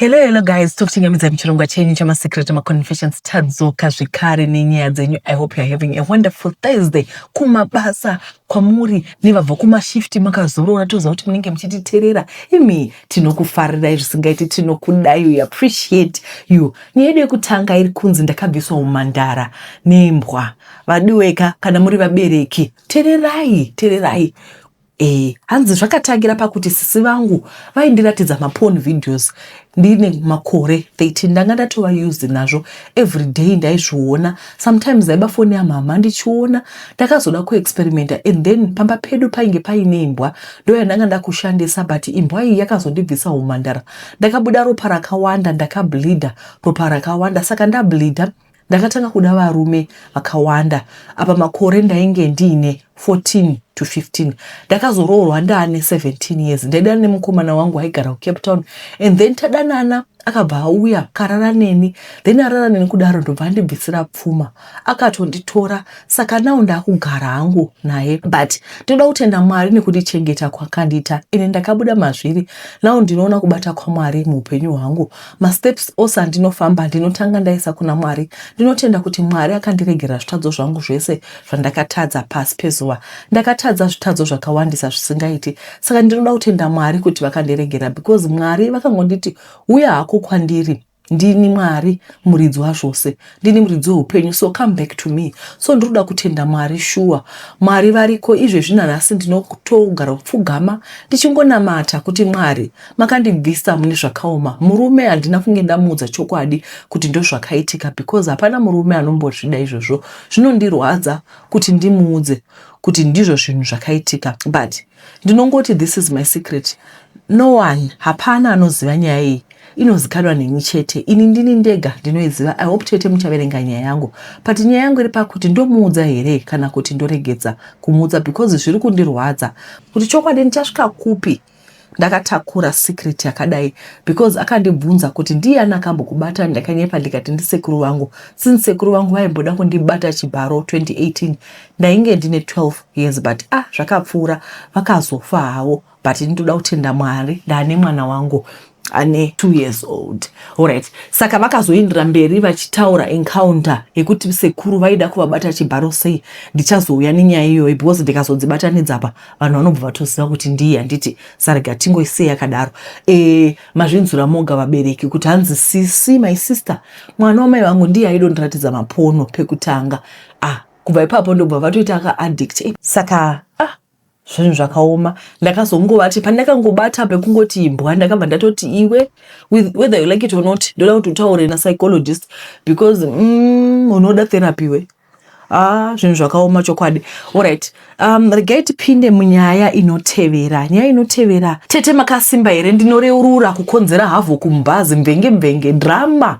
Hello, hello guys, tokuchingamidza muchirongwa chenyu chamasecret maconfessions. Tadzoka zvekare nenyaya dzenyu. I hope you are having a wonderful Thursday kumabasa kwamuri nevabva kumashift makazorora. Toziva kuti munenge muchititerera imi, tinokufarirai zvisingaiti, tinokudai, we appreciate you. Nyaya yedu yekutanga iri kunzi ndakabviswa umhandara nembwa. Vadiweka, kana muri vabereki, tererai, tererai. Hanzi zvakatangira pakuti sisi vangu vaindiratidza maporn videos ndine makore 13. Ndanga ndatova used nazvo, everyday ndaizviona. Sometimes ndaiba foni yamama ndichiona. Ndakazoda kuexperimenta and then pamba pedu painge paine imbwa, ndo yandanga ndakushandisa, but imbwa iyi yakazondibvisa umhandara. Ndakabuda ropa rakawanda, ndakableeda ropa rakawanda. Saka ndableeda, ndakatanga kuda varume vakawanda. Apa makore ndainge ndiine 14 to 15. Ndakazoroorwa ndaane 17 years. Ndaidana nemukomana wangu aigara kuCape Town and then tadanana akabva auya karara neni. Then arara neni kudaro, ndobva andibvisira pfuma, akatonditora. Saka now ndakugara hangu naye, but ndinoda kutenda Mwari nekundichengeta kwakandiita. Ine ndakabuda mazviri. Now ndinoona kubata kwaMwari muupenyu hwangu. Masteps ose andinofamba ndinotanga ndaisa kuna Mwari. Ndinotenda kuti Mwari akandiregera zvitadzo zvangu zvese zvandakatadza pasi pezuva. Ndakatadza zvitadzo zvakawandisa zvisingaiti, saka ndinoda kutenda Mwari kuti vakandiregera, because Mwari vakangonditi, "Uya hako kwandiri, ndini Mwari muridzi wazvose, ndini muridzi weupenyu, so come back to me." So ndiri kuda kutenda Mwari. Shuwa, Mwari variko. Izvezvi nanhasi ndinotogara kupfugama ndichingonamata kuti, "Mwari, makandibvisa mune zvakaoma." Murume handina kunge ndamuudza chokwadi kuti ndozvakaitika, because hapana murume anombozvida izvozvo. Zvinondirwadza kuti ndimuudze kuti ndizvo zvinhu zvakaitika, but ndinongoti this is my secret. No one, hapana anoziva nyaya iyi, inozikanwa neni chete. Ini ndini ndega ndinoiziva. I hope tete muchaverenga nyaya yangu, but nyaya yangu iri pakuti ndomuudza here kana kuti ndoregedza kumuudza, because zviri kundirwadza kuti chokwadi ndichasvika kupi ndakatakura secret yakadai, because akandibvunza kuti ndiani akambokubata. Ndakanyepa ndikati ndisekuru vangu, since sekuru vangu vaimboda kundibata chibharo 2018, ndainge ndine 12 years, but ah, zvakapfuura, vakazofa havo. But ndinoda kutenda Mwari, ndaane mwana wangu ane 2 years old. Alright, saka vakazoendera mberi vachitaura encounter yekuti sekuru vaida kuvabata chibharo sei. Ndichazouya nenyaya iyoyo, because ndikazodzibatanidza pa vanhu vanobva vatoziva kuti ndiye, handiti? Sarega tingoisei yakadaro. Mazvinzura moga vabereki kuti hanzi sisi, my sister, mwana wamai vangu, ndiye aidondiratidza maporn pekutanga. Ah, kubva ipapo ndobva vatoita akaaddict. Saka ah, zvinhu zvakaoma. Ndakazongovati pandakangobata pekungoti imbwa, ndakabva ndatoti, "Iwe, whether you like it or not, ndoda kuti utaure napsychologist, because unoda therapy we." Ah, zvinhu zvakaoma chokwadi. Alright, regai tipinde munyaya inotevera. Nyaya inotevera: "Tete, makasimba here? Ndinoreurura kukonzera havoc mubhazi. Mvenge mvenge drama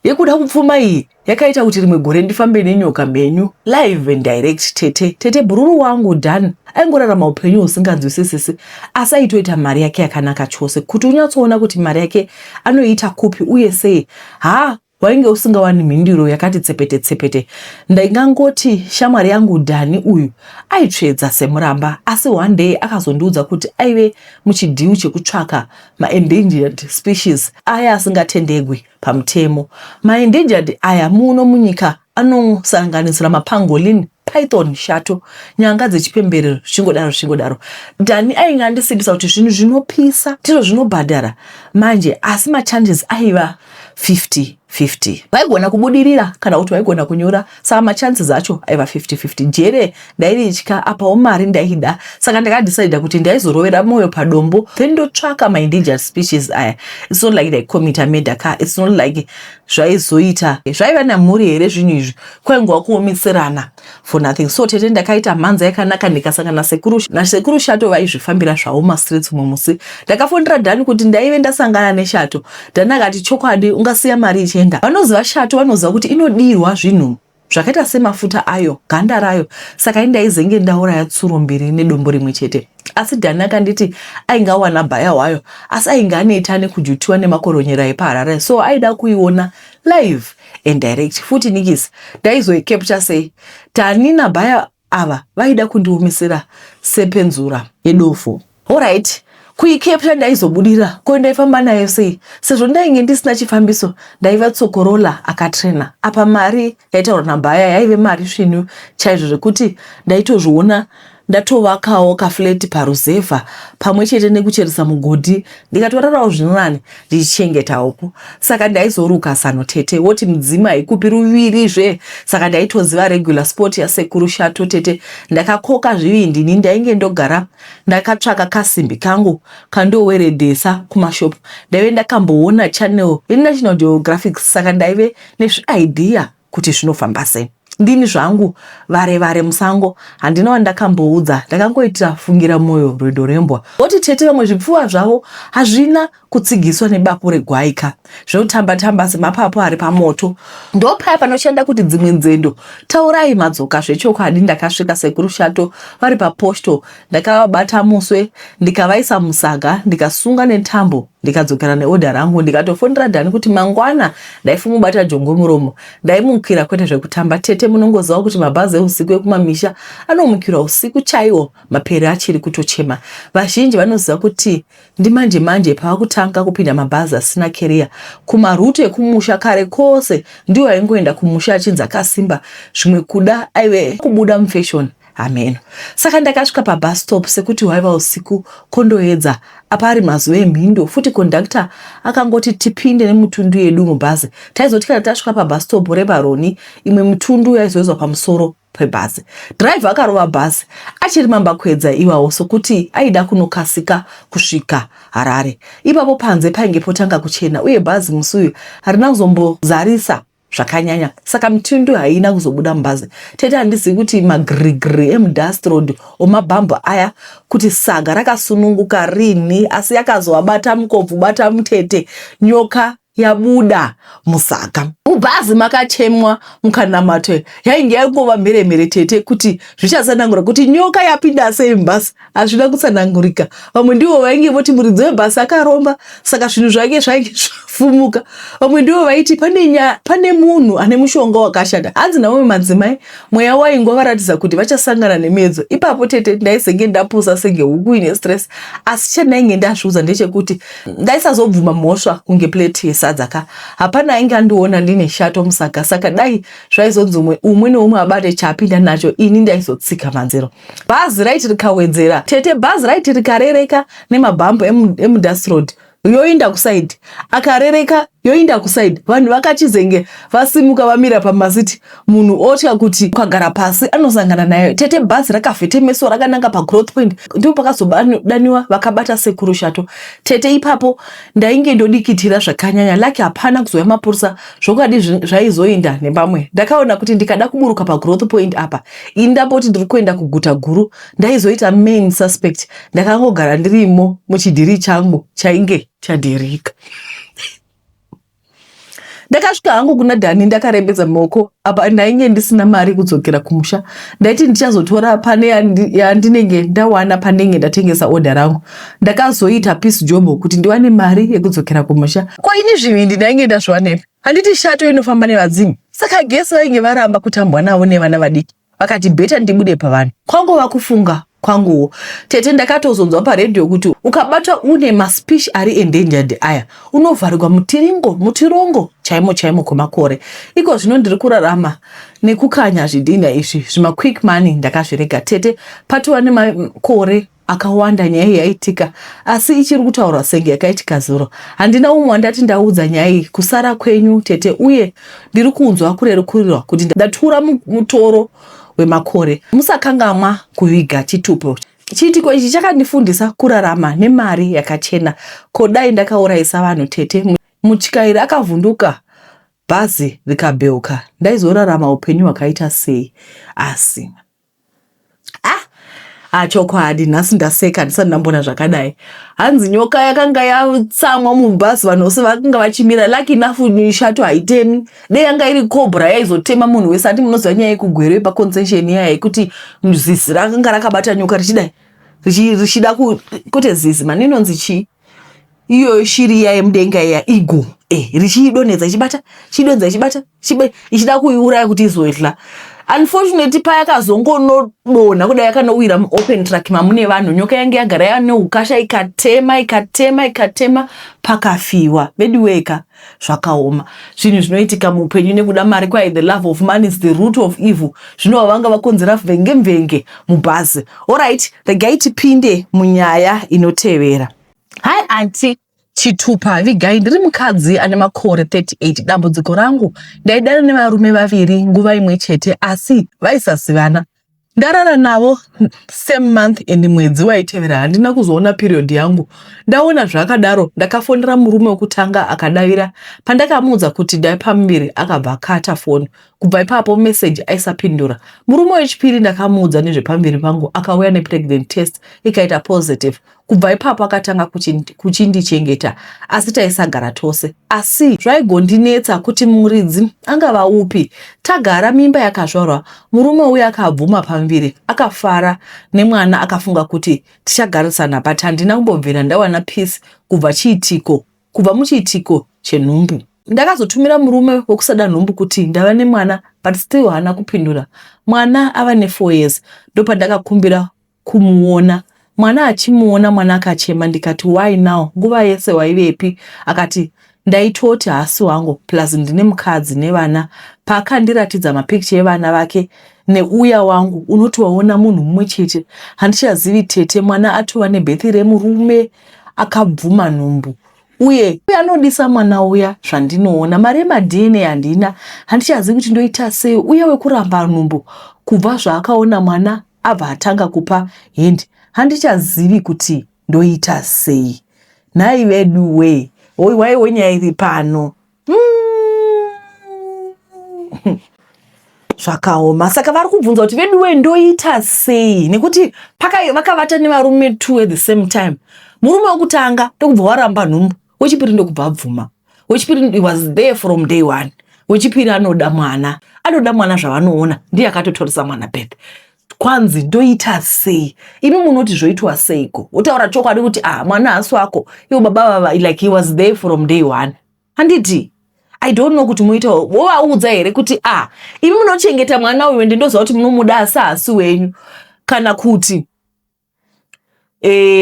yekuda kupfuma iyi yakaita kuti rimwe gore ndifambe nenyoka mhenyu live and direct. Tete, tete, bhururu wangu Dan aingorarama upenyu husinganzwisisisi, asi aitoita mari yake yakanaka chose. Kuti unyatsoona kuti mari yake anoiita kupi uye sei, ha, wainge usingawani mhinduro yakati tsepete tsepete. Ndaingangoti shamwari yangu Dhani uyu aitsvedza semuramba, asi one day akazondiudza kuti aive muchideal chekutsvaka maendangered species aya asingatendegwi pamutemo. Maendangered aya muno munyika anosanganisira mapangolin, python, shato, nyanga dzechipemberero, zvichingodaro zvichingodaro. Dhani ainge andisimbisa kuti zvinhu zvinopisa ndizvo zvinobhadhara manje, asi machances aiva 50 50, vaigona kubudirira kana kuti vaigona kunyora. Saka machances acho aiva 50-50. Jere ndairitya, apawo mari ndaida, saka ndakadecida kuti ndaizorovera mwoyo padombo, then ndotsvaka maendangered species aya. It's not like ndaicommita murder ka, it's not like zvaizoita zvaiva nemhuri here zvinhu izvi, kwaingova kuomeserana for nothing. So tete, ndakaita mhanza yakanaka, ndikasangana nasekuru, nasekuru Shato vaizvifambira zvavo mastreets. Mumwe musi ndakafonera Dhani kuti ndaive ndasangana neshato. Dhani akati, "Chokwadi ungasiya mari ichienda? Vanoziva shato vanoziva kuti inodirwa zvinhu zvakaita semafuta ayo, ganda rayo. Saka indaizenge ndauraya tsuro mbiri nedombo rimwe chete." Asi Dhani akanditi ainge awana buyer wayo, asi ainge anoita nekujutiwa nemakoronyera epaHarare, so aida kuiona live and direct futi. Nikisi ndaizoicapture sei? Dhani nabuyer ava vaida kundiomisera sepenzura yedofo. Alright. Kuicapture ndaizobudira ko ndaifamba nayo sei sezvo ndainge ndisina chifambiso ndaiva tsokorola akatrainer apa mari yaitaurwa nabhaya yaive mari svinu chaizvo zvekuti ndaitozviona ndatovakawo kaflat paruzevha pamwe chete nekucheresa mugodhi ndikatorarawo zvinonani ndichichengeta huku saka ndaizoruka sano tete woti mudzimu haikupi ruvirizve saka ndaitoziva regular sport yasekuru shato tete ndakakoka zvivindi ini ndainge ndogara ndakatsvaka kasimbi kangu kandoweredhesa kumashop ndaive ndakamboona channel yenational geographic saka ndaive nezviidea kuti zvinofamba sei ndini zvangu vare vare musango handina wandakamboudza ndakangoitira fungira moyo rwendo rwembwa voti tete vamwe zvipfuva zvavo hazvina kutsigiswa nebapu regwai ka zvinotamba tamba semapapu ari pamoto ndopaya panoshanda kuti dzimwe nzendo taurai madzoka zvechokwadi ndakasvika sekuru shato vari paposto ndakavabata muswe ndikavaisa musaga ndikasunga netambo ndikadzokera neorder rangu ndikatofonera Dani kuti mangwana ndaifumubata jongwe muromo ndaimukira kwete zvekutamba tete munongoziva kuti mabhazi eusiku ekumamisha anomukirwa usiku chaiwo mapere achiri kutochema vazhinji vanoziva kuti ndimanje manje pavakutanga kupinda mabhazi asina keriya kumarutu ekumusha kare kose ndiwo aingoenda kumusha achinzi akasimba zvimwe kuda aive kubuda mufashoni hameno saka ndakasvika pabus stop sekuti hwaiva usiku kondoedza apa ari mazuva emhindo futi conductor akangoti tipinde nemutundu yedu mubhazi taizoti kana tasvika pabus stop rebaroni imwe mutundu yaizoizwa pamusoro pebhazi driver akarova bhazi achiri mambakwedza iwawo sokuti aida kunokasika kusvika harare ipapo panze painge potanga kuchena uye bhazi musi uyu harina kuzombozarisa zvakanyanya saka mitundu haina kuzobuda mubhazi tete handizivi kuti magrigri emudust road omabhambo aya kuti saga rakasununguka rini asi yakazovabata mukobvu bata mutete nyoka yabuda musaga mubhazi makachemwa mukanamato yainge yangova mheremhere tete kuti zvichatsanangura kuti nyoka yapinda sei mubhazi hazvina kutsanangurika vamwe ndivo vainge voti muridzi webhasi akaromba saka zvinhu zvake zvainge zvafumuka vamwe ndivo vaiti pane, nya, pane munhu ane mushonga wakashata hanzi navamwe madzimai mweya waingovaratidza kuti vachasangana nemiedzo ipapo tete ndaizenge ndapusa senge huku ine stress asi chandainge ndazviudza ndechekuti ndaisazobvuma mhosva kunge plate yesadza ka hapana ainge andiona ndine shato musaga saka dai zvaizonzi umwe umwe neumwe abate chaapinda nacho ini ndaizotsika manzero bhazi raiti rikawedzera tete bhazi raiti rikarereka nemabhambu emudust road yoinda kusaidi akarereka yoinda kusaidi vanhu vakachizenge vasimuka vamira pamasiti munhu otya kuti ukagara pasi anosangana nayo tete bhazi rakavhetemeswa rakananga pagrowth point ndipo pakazodaniwa vakabata sekuru shato tete ipapo ndainge ndodikitira zvakanyanya laki hapana kuzouya mapurisa zvokwadi zvaizoinda nepamwe ndakaona kuti ndikada kuburuka pagrowth point apa ini ndamboti ndiri kuenda kuguta guru ndaizoita main suspect ndakangogara ndirimo muchidhiri changu chainge chadhirika ndakasvika hangu kuna dhani ndakarembedza maoko apa ndainge ndisina mari kudzokera kumusha ndaiti ndichazotora pane yandinenge ndawana pandinenge ndatengesa oda rangu ndakazoita peace job kuti ndiwane mari yekudzokera kumusha ko ini zvivindi ndainge ndazviwanepi handiti shato inofamba nevadzimu saka gesi vainge varamba kutambwa navo nevana vadiki vakati bheta ndibude pavanhu kwangova kufunga kwanguwo tete ndakatozonzwa paredhiyo kuti ukabatwa une maspeech ari endangered aya unovharirwa mutiringo mutirongo chaimo chaimo kwemakore iko zvino ndiri kurarama nekukanya zvidhinha izvi zvimaquick money ndakazvirega tete patova nemakore akawanda nyaya iyi yaitika asi ichiri kutaurwa senge yakaitika zuro handina umwe wandati ndaudza nyaya iyi kusara kwenyu tete uye ndiri kunzwa kurerukurirwa kuti ndatura mutoro wemakore musakangamwa kuviga chitupo chiitiko ichi chakandifundisa kurarama nemari yakachena ko dai ndakaurayisa vanhu tete mutyairi akavhunduka bhazi rikabheuka ndaizorarama upenyu hwakaita sei asi ah ah chokwadi nhasi ndaseka handisati ndambona zvakadai hanzi nyoka yakanga yatsamwa mubhazi vanhu vose vakanga vachimira lucky enough shato haitemi dei yanga iri cobra yaizotema munhu wese andi munoziva nyaya yekugwere paconcession iya yekuti zizi rakanga rakabata nyoka richidai richida kwete zizi mani inonzi chii iyoyo shiri iya yemudenga iya igo eh, richiidonhedza ichibata chiidonhedza ichibata ichida kuiuraya kuti izoidla Unfortunately, payakazongonodonha kudai, yakanowira muopen truck mamune vanhu. Nyoka yange yagara yane ukasha, ikatema, ikatema, ikatema, pakafiwa. Veduweka, zvakaoma zvinhu zvinoitika muupenyu nekuda mari. Kwai the love of money is the root of evil. Zvinova vanga vakonzera vhenge mvenge mubhazi. Alright, regai tipinde munyaya inotevera. Hi auntie Chitupa Vigai, ndiri mukadzi ane makore 38. Dambudziko rangu, ndaidana nevarume vaviri nguva imwe chete, asi vaisazivana. Ndarara navo same month and mwedzi waitevera handina kuzoona period yangu. Ndaona zvakadaro, ndakafonera murume wekutanga, akadavira. Pandakamuudza kuti ndaipamuviri, akabva akata foni. Kubva ipapo meseji aisapindura. Murume wechipiri ndakamuudza nezvepamuviri pangu, akauya nepregnant test, ikaita positive. Kubva ipapo akatanga kuchindichengeta, asi taisagara tose. Asi zvaigondinetsa kuti muridzi angava upi. Tagara, mimba yakazvarwa. Murume uya akabvuma pamuviri, akafara nemwana, akafunga kuti tichagarisana, but handina kumbobvira ndawana peace kubva muchiitiko chenhumbu. Ndakazotumira murume wekusada nhumbu kuti ndava nemwana, but still haana kupindura. Mwana ava ne4 years. Ndopandakakumbira kumuona mwana. Achimuona mwana akachema. Ndikati, "Why now? Nguva yese waivepi?" Akati, "Ndaitoti haasi wangu, plus ndine mukadzi nevana." Paakandiratidza mapikicha evana vake neuya wangu, unoti waona munhu mumwe chete. Handichazivi tete, mwana atova nebirth remurume akabvuma nhumbu uye anodisa mwana uya. Zvandinoona, mari yemaDNA handina. Handichazivi kuti ndoita sei. Uye wekuramba nhumbu, kubva zvaakaona mwana, abva atanga kupa hendi. Handichazivi kuti ndoita sei. Nhai vedu we, waiwo nyaya iri pano. Zvakaoma. Saka vari kubvunza kuti, vedu we, ndoita sei? Nekuti vakavata nevarume two at the same time. Murume wekutanga ndokubva waramba nhumbu, wechipiri ndokubva abvuma. Wechipiri was there from day one. Wechipiri anoda mwana, anoda mwana zvavanoona, ndiye akatotoresa mwana birth. Kwanzi ndoita sei? Imi munoti zvoitwa seiko? Wotaura chokwadi kuti, ah, mwana haasi wako iwo baba vava, like he was there from day one, handiti? I don't know kuti muita wovaudza here kuti, ah, imi munochengeta mwana uyu, ende ndoziva kuti munomuda, asi haasi wenyu, kana kuti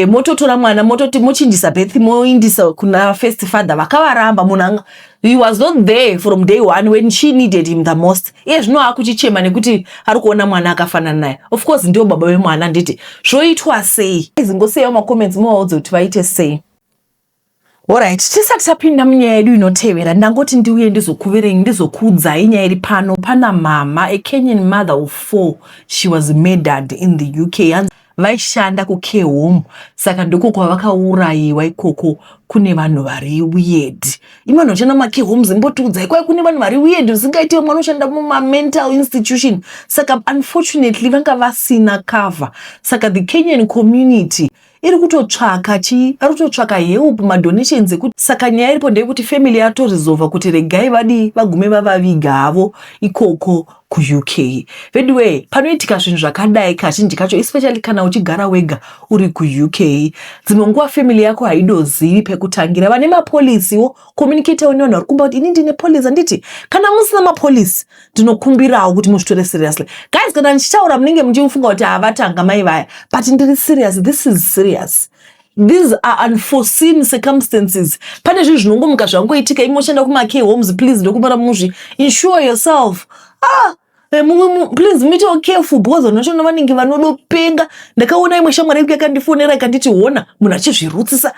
mototora mwana, mototi mochinjisa birth, moindisa kuna first father vakavaramba. Munhu he was not there from day one when she needed him the most. Iye zvino akuchichema nekuti ari kuona mwana akafanana naye. Of course ndiwo baba vemwana, nditi zvoitwa sei? Zingosiyawo macomments, muvaudze kuti vaite sei. Alright, tisati tapinda munyaya yedu inotevera, ndangoti ndiuye ndizokuverei, ndizokuudzai nyaya iri pano. Pana mama, a Kenyan mother of four, she was murdered in the UK. Vaishanda kucare home, saka ndiko kwavakaurayiwa ikoko. Kune vanhu vari weird. Imi vanhu vachishanda mumacare homes, mbotiudzai. Kwai kune vanhu vari weird zvisingaiti, vamwe vanoshanda mumamental institution. Saka unfortunately vanga vasina cover, saka the Kenyan community iri kutotsvaka chii? Ari kutotsvaka help, madonations ekuti. Saka nyaya iripo ndeyekuti family yatoresolva kuti regai vadii, vagume vavaviga havo ikoko kuUK. Veduwe, panoitika zvinhu zvakadai kazhinji kacho, especially kana uchigara wega uri kuUK, dzimwe nguva family yako haidozivi pekutangira. Vane mapolisiwo, communicatewo nevanhu vari kumba kuti ini ndine policy, handiti? Kana musina mapolisi, ndinokumbirawo kuti muzvitore seriously. Guys, kana ndichitaura munenge muchifunga kuti havatanga mai vaya, but ndiri serious. This is serious. These are unforeseen circumstances. Pane zvinhu zvinongomuka zvangoitika. Imoshanda kumacare homes, please, ndokumbira muzvi insure yourself. Ah, please muitewo careful, because vanhu vachona vanenge vanodopenga. Ndakaona imwe shamwari yangu yakandifonera, ikanditi hona munhu achizvirutsisa.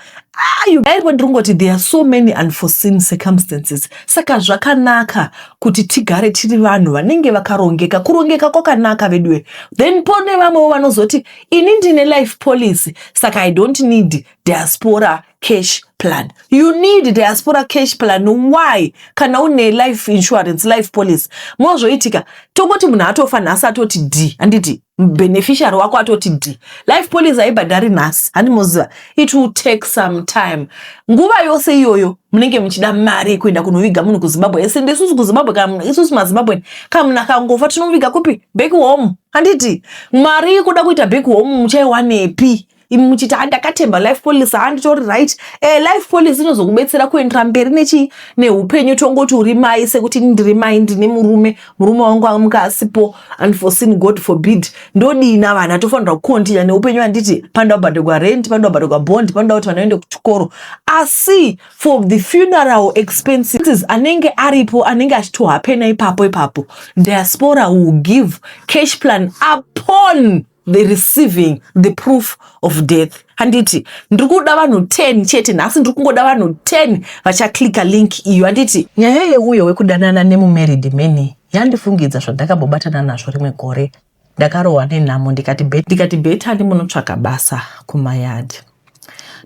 Airipo ndiri kungoti there are so many unforeseen circumstances, saka zvakanaka kuti tigare tiri vanhu vanenge vakarongeka. Kurongeka kwakanaka, veduwe. Then pone vamwewo vanozoti, ini ndine life policy, saka I don't need diaspora cash plan. You need diaspora cash plan. Why? Kana une life insurance, life policy, mozvoitika tongoti munhu atofa nhasi, atoti d, handiti? Beneficiary wako atoti d, life policy haibhadhari nhasi, handimoziva? It will take some time. Nguva yose iyoyo munenge muchida mari yekuenda kunoviga munhu kuZimbabwe. Ese isusu kuZimbabwe, kana isusu maZimbabweni, kana munhu akangofa tinomuviga kupi? Back home, handiti? Mari yekuda kuita back home muchaiwanepi? Imi muchiti, "Handakatemba life policy, handitori right." Life policy inozokubetsera kuendera mberi nechi neupenyu. Tongoti uri mai, sekuti ini ndiri mai, ndine murume. Murume wangu amuka asipo, unforeseen, God forbid, ndodina? Vana tofanirwa kucontinue neupenyu, handiti? Panoda kubhadharwa rent, panoda kubhadharwa bond, panoda kuti vana vaende kuchikoro. Asi for the funeral expenses anenge aripo, anenge achitohappena ipapo ipapo, diaspora will give cash plan upon the receiving the proof of death, handiti? Ndiri kuda vanhu 10 chete nhasi. Ndiri kungoda vanhu 10 vachaclicka link iyo, handiti? Nyaya yeuyo wekudanana nemumarried man yandifungidza zvandakambobatana nazvo rimwe gore. Ndakarohwa nenhamo, ndikati better ndimunotsvaga basa kumayadhi.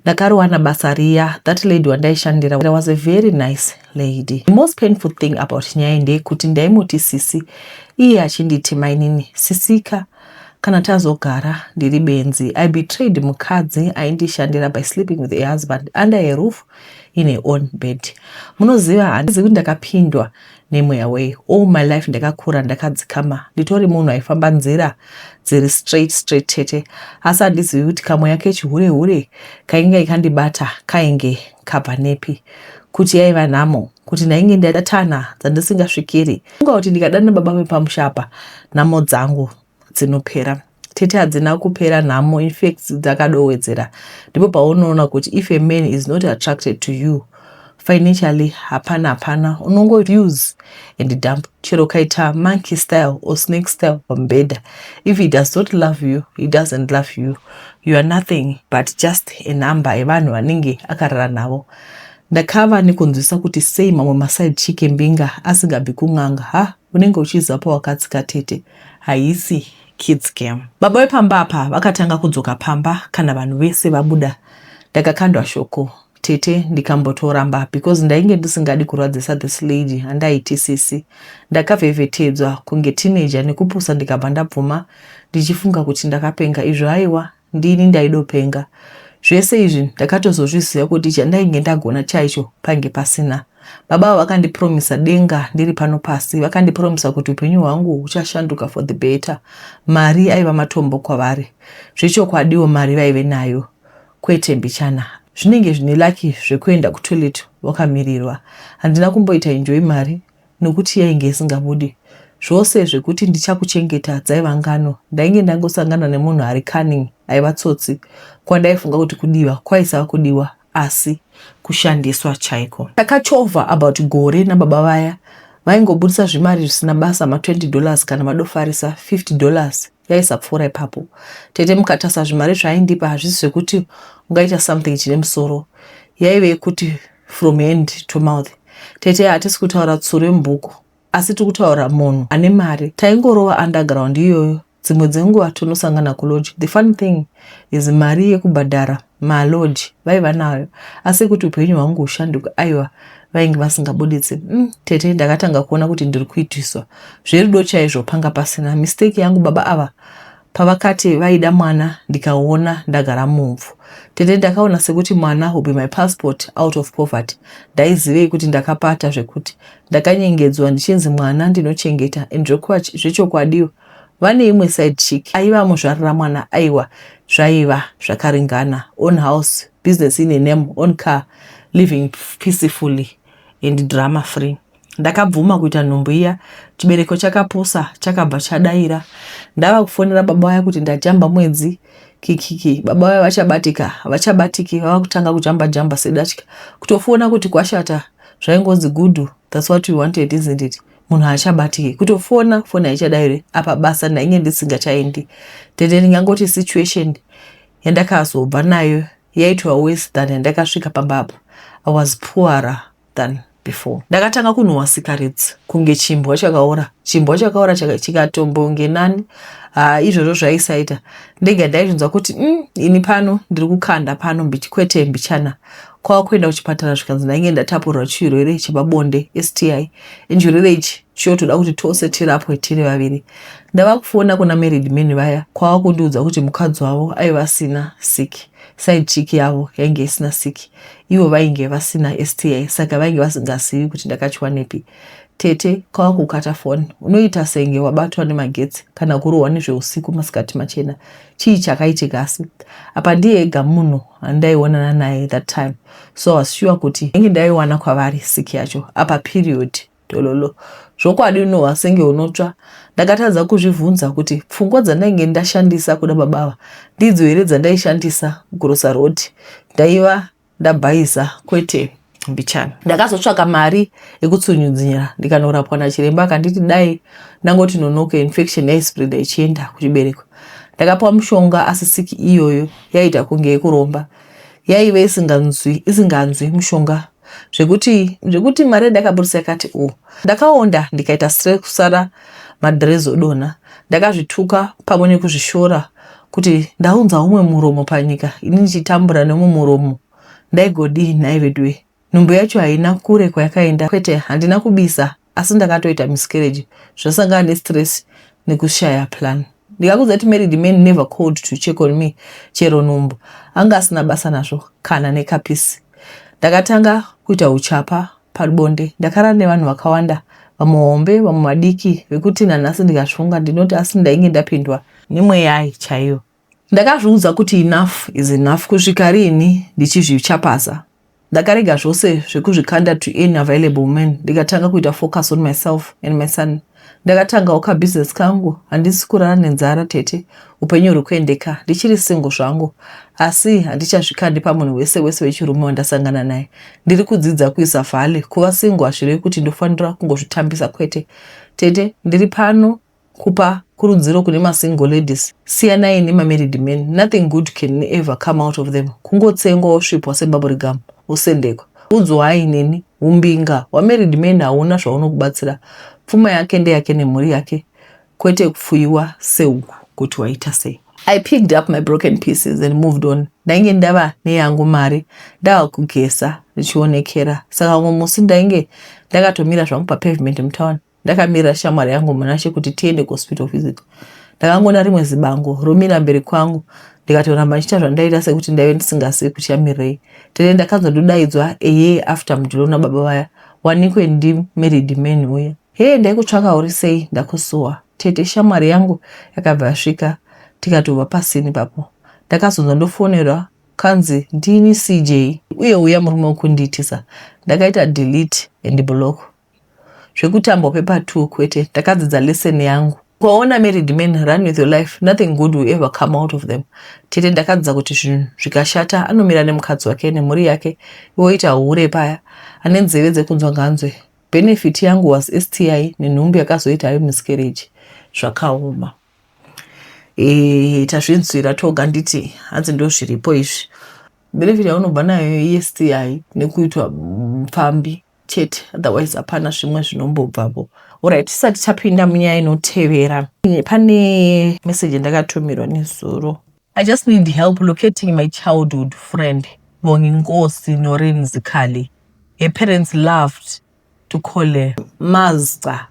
Ndakarowana basa riya. That lady wandaishandira was a very nice lady. The most painful thing about nyaya ndeyekuti ndaimuti sisi, iye achinditi mainini. Sisika, kana tazogara, ndiri benzi. I betrayed mukadzi aindishandira by sleeping with a husband under a roof in a own bed. Munoziva, handizivi kuti ndakapindwa nemweya wei. All my life ndakakura ndakadzikama, nditori munhu aifamba nzira dziri straight straight, tete, asi handizivi kuti kamweya kechihure hure kainge kandibata kainge kabva nepi, kuti yaiva nhamo, kuti ndainge ndatana dzandisingasvikiri. Funga kuti ndikadana baba vepamusha apa, nhamo dzangu dzinopera. Tete, hadzina kupera nhamo, infact dzakadowedzera. Ndipo paunoona kuti if a man is not attracted to you financially, hapana, hapana, unongo use and dump. Chero kaita monkey style or snake style pamubhedha, if he does not love you, he doesn't love you. You are nothing but just a number yevanhu vanenge akarara navo. Ndakava nekunzwisa kuti sei mamwe maside chick embinga asingabvi kun'anga. Ha, unenge uchiziva pawakatsika, tete, haisi kids game. Baba vepamba apa vakatanga kudzoka pamba kana vanhu vese vabuda. Ndakakandwa shoko, tete, ndikambotoramba because ndainge ndisingadi kurwadzisa this lady handaiti sisi. Ndakavhevhetedzwa kunge teenager nekupusa, ndikabva ndabvuma ndichifunga kuti ndakapenga. Izvo aiwa, ndini ndaidopenga. Zvese izvi ndakatozozviziva kuti chandainge ndagona chaicho painge pasina. Baba ava vakandipromisa denga ndiri pano pasi. Vakandipromisa kuti upenyu hwangu huchashanduka for the better. Mari aiva matombo kwavari. Zvechokwadiwo mari vaive nayo, kwete mbichana. Zvinenge zvine luck zvekuenda kutoilet wakamirirwa. Handina kumboita enjoy mari nokuti yainge isingabudi. Zvose zvekuti ndichakuchengeta dzaiva ngano. Ndainge ndangosangana nemunhu ari cunning, aiva tsotsi. Kwandaifunga kuti kudiwa kwaisava kudiwa, asi kushandiswa chaiko. Takachovha about gore nababa vaya. Vaingobudisa zvimari zvisina basa, ma20 dollars, kana vadofarisa $50, yaisapfuura ipapo. Tete, mukatasa zvimari zvaindipa, hazvisi zvekuti ungaita something chine musoro. Yaive yekuti from hand to mouth. Tete, hatisi kutaura tsuro yemubhuku, asi tiri kutaura munhu ane mari. Taingorova underground iyoyo. Dzimwe dzenguva tonosangana kulodge. The funny thing is, mari yekubhadhara malodge vaiva nayo, asi kuti upenyu hwangu hushanduke, aiwa, vainge vasingabuditsi. Tete, ndakatanga kuona kuti ndiri kuitiswa. Zverudo chaizvo panga pasina. Mistake yangu, baba ava pavakati vaida mwana, ndikaona ndagara mumvu. Tete, ndakaona sekuti mwana will be my passport out of poverty. Ndaizivei kuti ndakapata? Zvekuti ndakanyengedzwa ndichinzi mwana ndinochengeta, and zvechokwadiwo vane imwe side chick aiva muzvarira mwana. Aiwa, zvaiva zvakaringana: own house, business in a name, own car, living peacefully and drama free. Ndakabvuma kuita nhumbu iya. Chibereko chakapusa, chakabva chadaira. Ndava kufonera baba vaya kuti ndajamba mwedzi, kikiki, baba vaya vachabatika, vachabatiki, vava kutanga kujamba jamba sedatya. Kutofona kuti kwashata, zvaingonzi, "Good, that's what you wanted, isn't it?" Munhu haachabatiki. Kutofona foni haichadairi. Apa basa ndainge ndisingachaendi. Tete, ndingangoti situation yandakazobva nayo yaitwa worse than yandakasvika pamba apa. I was poorer than before. Ndakatanga kunhuhwa sikarudzi kunge chimbwa chakaora. Chimbwa chakaora chikatombonge nani. Ha, izvozvo zvaisaita. Ndega ndaizvinzwa kuti ini pano ndiri kukanda pano, kwete mbichana. Kwava kuenda kuchipatara, zvikanzi ndainge ndatapurwa chirwere chepabonde, STI. Chirwere ichi chinotoda kuti tose tirapwe tiri vaviri. Ndava kufona kuna married men vaya, kwava kundiudza kuti mukadzi wavo aiva asina siki. Side chick yavo yainge isina siki, ivo vainge vasina STI, saka vainge vasingazivi kuti ndakachiwanepi. Tete, kwava kukata foni, unoita senge wabatwa nemagetsi kana kurohwa nezveusiku masikati machena. Chii chakaitika asi? Apa ndiye ega munhu andaionana naye that time, so I was sure kuti ndainge ndaiwana kwavari siki yacho. Apa period dololo. Zvokwadi unohwa senge unotsva. Ndakatadza kuzvivhunza kuti pfungwa dzandainge ndashandisa kuda babava ndidzo here dzandaishandisa kugrosa road. Ndaiva ndabhaisa kwete mbichana. Ndakazotsvaka mari yekutsunyudzira ndikanorapwa nachiremba, akanditi dai ndangoti nonoke infection yaispreada ichienda kuchibereko. Ndakapiwa mushonga, asi siki iyoyo yaita kunge yekuromba, yaive isinganzwi mushonga, zvekuti mari yandakaburitsa yakati o. Ndakaonda ndikaita stress, kusara madhirezi odonha. Ndakazvituka pamwe nekuzvishora kuti ndaunza umwe muromo panyika, ini ndichitambura nemumuromo. Ndaigodii nhai veduwe? Nhumbu yacho haina kure kwayakaenda. Kwete, handina kubisa, asi ndakatoita miscarriage, zvasangana nestress nekushaya plan. Ndikakudza kuti married men never called to check on me. Chero nhumbu anga asina basa nazvo kana nekapisi. Ndakatanga kuita uchapa pabonde. Ndakarara nevanhu vakawanda, vamwe hombe, vamwe vadiki, vekuti nanhasi ndikazvifunga ndinoti asi ndainge ndapindwa nemweyai chaiyo. Ndakazviudza kuti enough is enough. Kusvika riini ndichizvichapasa? Ndakarega zvose zvekuzvikanda to any available man, ndikatanga kuita focus on myself and my son. Ndakatangawo kabusiness kangu. Handisi kurara nenzara, tete. Upenyu huri kuendeka. Ndichiri single zvangu, asi handichazvikandi pamunhu wese wese wechirume wandasangana naye. Ndiri kudzidza kuisa vhale. Kuva single hazvirevi kuti ndofanira kungozvitambisa, kwete. Tete, ndiri pano kupa kurudziro kune masingle ladies: siyanai nemamarried men. Nothing good can ever come out of them. Kungotsengwa, wosvipwa sebubble gum, wosendekwa. Udzwai neni, umbinga wamarried men hauna zvaunokubatsira. Pfuma yake ndeyake nemhuri yake, kwete kupfuyiwa seuku kuti waita sei. I picked up my broken pieces and moved on. Ndainge ndava neyangu mari, ndava kugesa ndichionekera. Saka umwe musi ndainge ndakatomira zvangu papavement mutown, ndakamirira shamwari yangu Munashe kuti tiende kuhospital visit. Ndakangoona rimwe zibango romira mberi kwangu, ndikatoramba ndichiita zvandaita sekuti ndaive ndisingazivi kuchamirei. Tete, ndakanzwa ndodaidzwa eye after mujolo nababa vaya, wanikwe ndimarried man uya. "He, ndaikutsvaka, uri sei? Ndakusuwa, tete." Shamwari yangu yakabva yasvika, tikatobva pasini papo. Ndakazonzwa ndofonerwa kanzi ndini CJ uye uya murume wekundiitisa. Ndakaita delete and block. Zvekutamba paper 2 kwete. Ndakadzidza lesson yangu. Ukaona married men, run with your life. Nothing good will ever come out of them. Tete, ndakadzidza kuti zvinhu zvikashata anomira nemukadzi wake nemhuri yake, iwoita hure paya. Ane nzeve dzekunzwa nganzwe. Benefit yangu was STI nenhumbu yakazoita hayo miscarriage. Zvakaoma. Tazvinzwira toga, nditi hanzi ndo zviripo izvi. Benefit yaunobva nayo iSTI nekuitwa mupfambi chete, otherwise hapana zvimwe zvinombobvapo. Alright, tisati tapinda munyaya inotevera, pane meseji yandakatumirwa nezuro. "I just need help locating my childhood friend, Bonginkosi Noreen Zikhali. Her parents loved to call her Mazda.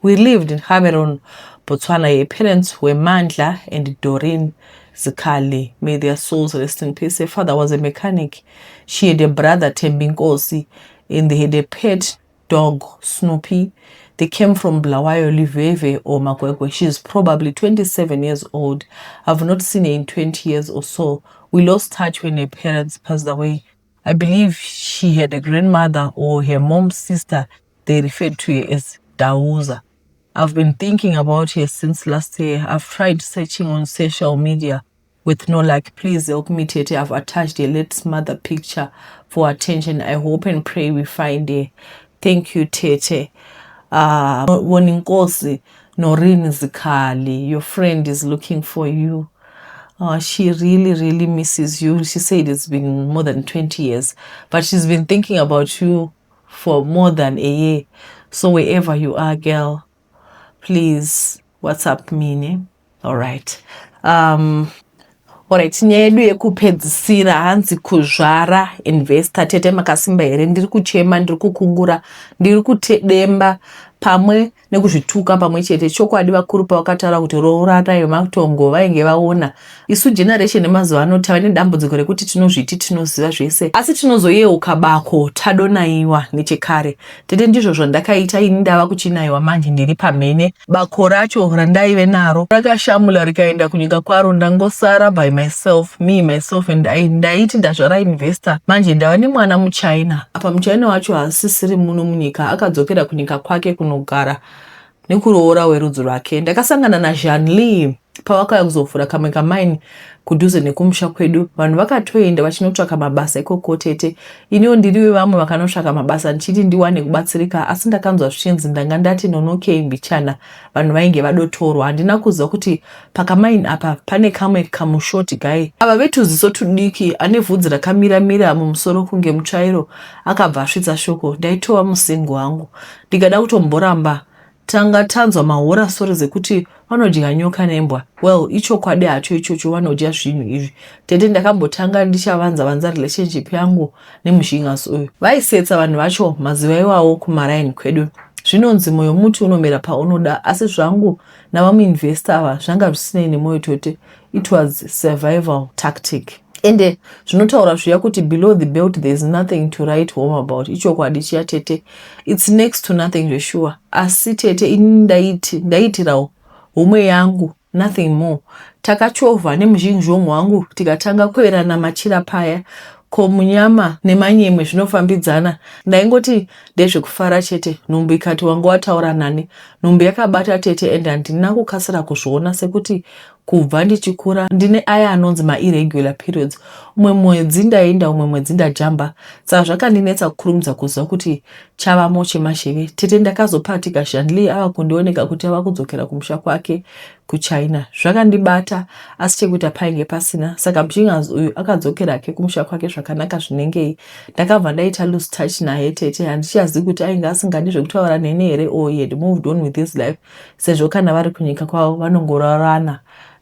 We lived in Gaborone, Botswana. Her parents were Mandla and Doreen Zikhali. May their souls rest in peace. Her father was a mechanic. She had a brother, Tembinkosi, and they had a pet dog, Snoopy. They came from Bulawayo, Luveve or Magwegwe. She is probably 27 years old. I've not seen her in 20 years or so. We lost touch when her parents passed away. I believe she had a grandmother or her mom's sister. They referred to her as Dauza. I've been thinking about her since last year. I've tried searching on social media with no luck. Please help me, Tete. I've attached a late mother picture for attention. I hope and pray we find her. Thank you, Tete. Woninkosi Noreen Zikhali, your friend is looking for you. She really, really misses you. She said it's been more than 20 years, but she's been thinking about you for more than a year. So wherever you are, girl, please WhatsApp me. Ne? All right. Alright, nyaya yedu yekupedzisira, hanzi kuzvara investor. "Tete, makasimba here? Ndiri kuchema, ndiri kukungura, ndiri kutedemba pamwe. Nekuzvituka pamwe chete. Chokwadi vakuru pavakataura kuti rooranai vematongo vainge vaona. Isu generation yemazuva ano tava nedambudziko rekuti tinozviti tinoziva zvese asi tinozoyeuka bako tadonaiwa nechekare. Tete ndizvo zvandakaita ini ndava kuchinaiwa manje ndiri pamhene. Bako racho randaive naro rakashamula rikaenda kunyika kwaro ndangosara by myself, me, myself and I. Ndaiti ndazvara investor manje ndava nemwana muchina. Apa muchina wacho haasisiri muno munyika akadzokera kunyika kwake kunogara nekuroora werudzi rwake. Ndakasangana naJean Lee pavakauya kuzovhura kamwe kamaini kudhuze nekumusha kwedu. Vanhu vakatoenda vachinotsvaka mabasa ikoko tete. Iniwo ndiri wevamwe vakanotsvaka mabasa ndichiti ndiwane kubatsirika asi ndakanzwa zvichinzi ndanga ndati nonokei mbichana vanhu vainge vadotorwa. Handina kuziva kuti pakamaini apa pane kamwe kamushort guy. Ava vetuziso tudiki ane vhudzi rakamira mira mumusoro kunge mutsvairo akabva asvitsa shoko. Ndaitova musingle hangu ndikada kutomboramba Tanga tanzwa mahora stories ekuti vanodya nyoka nembwa. Well, ichokwadi hacho ichocho vanodya zvinhu izvi. Tete ndakambotanga ndichavanza vanza relationship yangu nemuzhingas uyu. Vaisetsa vanhu vacho mazuva iwawo kumaraini kwedu. Zvinonzi moyo muti unomera paunoda asi zvangu navamuinvestor ava zvanga zvisinei nemoyo tote. It was survival tactic. Ende zvinotaura zviya kuti below the belt there is nothing to write home about. Ichokwadi chiya tete. It's next to nothing zveshuwa. Asi tete ini ndaiti ndaiitirawo homwe yangu nothing more. Takachovha nemuzhinzhong wangu tikatanga kuerana machira paya. Ko munyama nemanyemwe zvinofambidzana. Ndaingoti ndezvekufara chete. Nhumbu ikati wanga wataura nani. Nhumbu yakabata tete and handina kukasira kuzviona sekuti Kubva ndichikura ndine aya anonzi mairregular periods. Umwe mwedzi ndaenda umwe mwedzi ndajamba. Saka zvakandinetsa kukurumidza kuziva kuti chavamo chemasheve. Tete ndakazopatika Shanlee ava kundioneka kuti ava kudzokera kumusha kwake kuChina. Zvakandibata asi chekuita painge pasina. Saka Mshingazi uyu akadzokera hake kumusha kwake zvakanaka zvinengei. Ndakabva ndaita lose touch naye tete. Handichazivi kuti ainge asingadi zvekutaura neni here or he had moved on with his life. Sezvo kana vari kunyika kwavo vanongorarana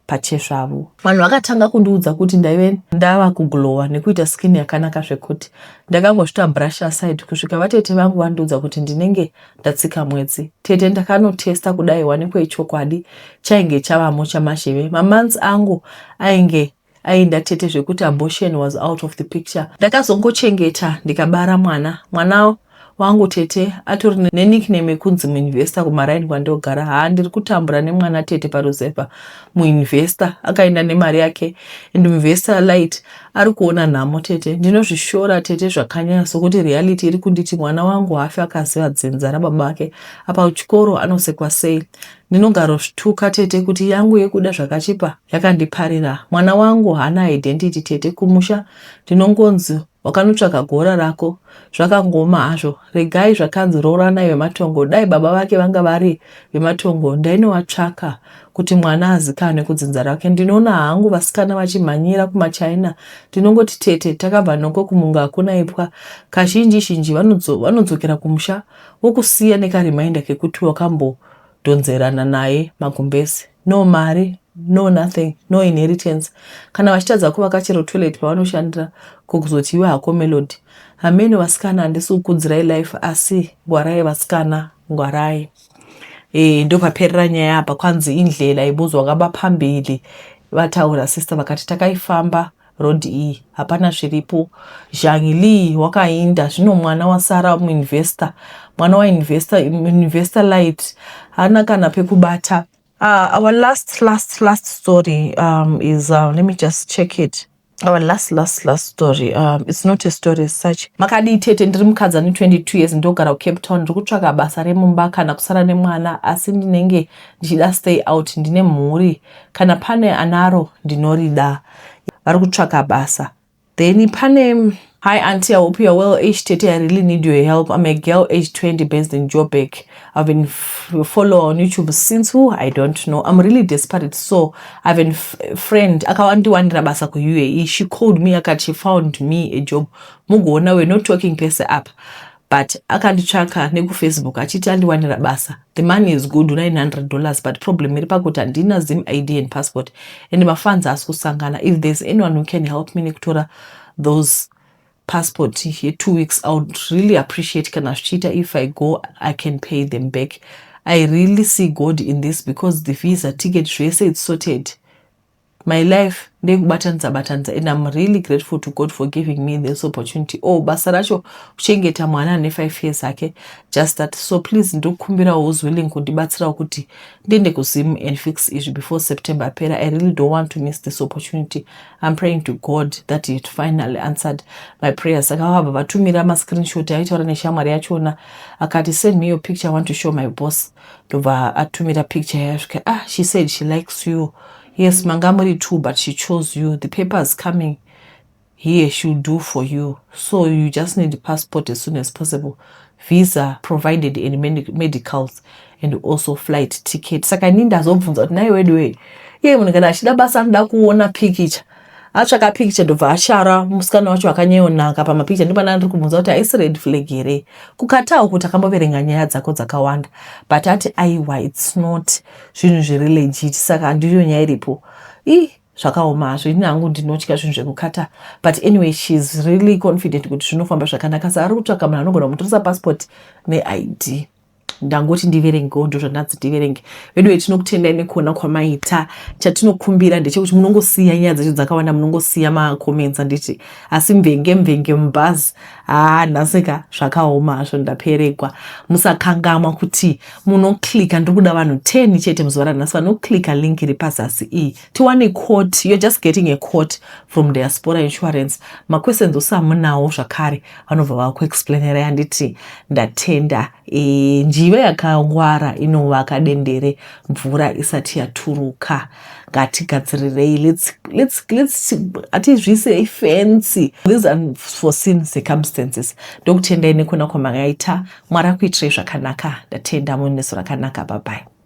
pachezvavo. Vanhu vakatanga kundiudza kuti ndaive ndava kuglowa nekuita skin yakanaka zvekuti ndakangozvita brush aside kusvika vatete vangu vandiudza kuti ndinenge ndatsika mwedzi. Tete ndakanotesta kudai wanikwe chokwadi chainge chavamo chamazheve. Mamonths angu ainge Ainda tete zvekuti abortion was out of the picture. Ndakazongochengeta ndikabara mwana. Mwana wangu tete atori nenickname yekunzi muinvestor kumaraini kwandogara. Haa ndiri kutambura nemwana tete paruzevha. Muinvestor akaenda nemari yake and muinvestor light ari kuona nhamo tete. Ndinozvishora tete zvakanyanya sokuti reality iri kunditi mwana wangu haafi akaziva dzinza rababa vake. Apa kuchikoro anosekwa sei. Ndinogarozvituka tete kuti yangu yekuda zvakachipa yakandiparira. Mwana wangu haana identity tete kumusha ndinongonzi wakanotsvaka gora rako. Zvakangooma hazvo. Regai zvakanzi rooranai vematongo. Dai baba vake vanga vari vematongo ndainovatsvaka kuti mwana azikanwe kudzinza rake. Ndinoona hangu vasikana vachimhanyira kumachina. Ndinongoti tete takabva noko kumunga hakuna ipwa. Kazhinji zhinji vanodzokera kumusha vokusiya nekareminder kekuti wakambodhonzerana naye magumbezi. No mari, no nothing, no inheritance. Kana vachitadza kuvaka chero toilet pavanoshandira ko kuzoti iwe hako Melody. Hameno vasikana handisi kukudzirai life asi ngwarai vasikana ngwarai. E, ndopaperera nyaya apa kwanzi indlela ibuzwa ngabaphambili vataura sister vakati takaifamba road iyi hapana zviripo. Zhang Li wakainda zvino mwana wasara muinvestor mwana wainvestor investor light haana kana pekubata. Our last last last story is let me just check it. Our last last last story it's not a story as such. Makadii tete ndiri mukadzi ane 22 years ndogara kuCape Town ndiri kutsvaka basa remumba kana kusara nemwana asi ndinenge ndichida stay out ndine mhuri kana pane anaro ndinorida vari kutsvaka basa then pane. Hi auntie, I hope you are well. Age tete, I really need your help. I'm a girl age 20 based in Joburg. I've been follow on YouTube since who I don't know. I'm really desperate. So I have a friend akawandiwanira basa ku UAE. She called me akati she found me a job. Mugoona we're not talking pese apa. But akanditsvaka nekufacebook achiti andiwanira basa. The money is good $900 but problem iri pakuti handina Zim ID and passport and mafunds haasi kusangana. If there's anyone who can help me nekutora those passport ye 2 weeks I would really appreciate kana zvichiita if I go I can pay them back. I really see God in this because the visa, ticket, zvese, it's sorted. My life ndeyekubatanidza batanidza and I'm really grateful to God for giving me this opportunity. Oh, basa racho kuchengeta mwana ane 5 years ake, just that. So please, ndokumbirawo who's willing kundibatsirawo kuti ndiende kuZim and fix izvi before September apera. I really don't want to miss this opportunity. I'm praying to God that it finally answered my prayers. Saka vabva vatumira mascreenshot aitaura neshamwari yachona. Akati, "Send me your picture, I want to show my boss." Ndobva atumira picture yasvika. Ah, she said she likes you. Yes, manga muri two, but she chose you. The papers coming here she'll do for you, so you just need passport as soon as possible, visa provided and medicals and also flight ticket. Saka ini ndazobvunza kuti, "Nai wedu wei, iye munhu kana achida basa anoda kuona pikicha, atsvaka pikicha, ndobva ashara musikana wacho akanyanyonaka pamapikicha." Ndopana ndiri kubvunza kuti haisi red flag here kukatawo kuti akamboverenga nyaya dzako dzakawanda? But ati aiwa, it's not, zvinhu zviri legit. Saka handiyo nyaya iripo i zvakaoma hazvo. Ini hangu ndinotya zvinhu zvekukata, but anyway, she's really confident kuti zvinofamba zvakanaka. Saka ari kutsvaka munhu anogona kumutoresa passport neID. Ndangoti ndiverengewo, ndo zvandanzi ndiverenge. Veduwe, tinokutendai nekuona kwamaita. Chatinokumbira ndechekuti munongosiya nyaya dzacho dzakawanda, munongosiya macomments, handiti? Asi mvenge mvenge mubhazi, haa, nhasika zvakaoma hazvo, ndaperegwa. Musakangamwa kuti munoclicka. Ndiri kuda vanhu 10 chete muzuva ranhasi vanoclicka link iri pazasi iyi tiwane quote. You're just getting a quote from Diaspora Insurance. Maquestions osamunawo zvakare, vanobva vakuexplainerai, handiti? Ndatenda. Njiva yakangwara inovaka dendere mvura isati yaturuka. Ngatigadzirirei, hatizvisei fensi these unforeseen circumstances. Ndokutendai nekuona kwamakaita. Mwari akuitirai zvakanaka. Ndatenda, muneso rakanaka. Bye bye.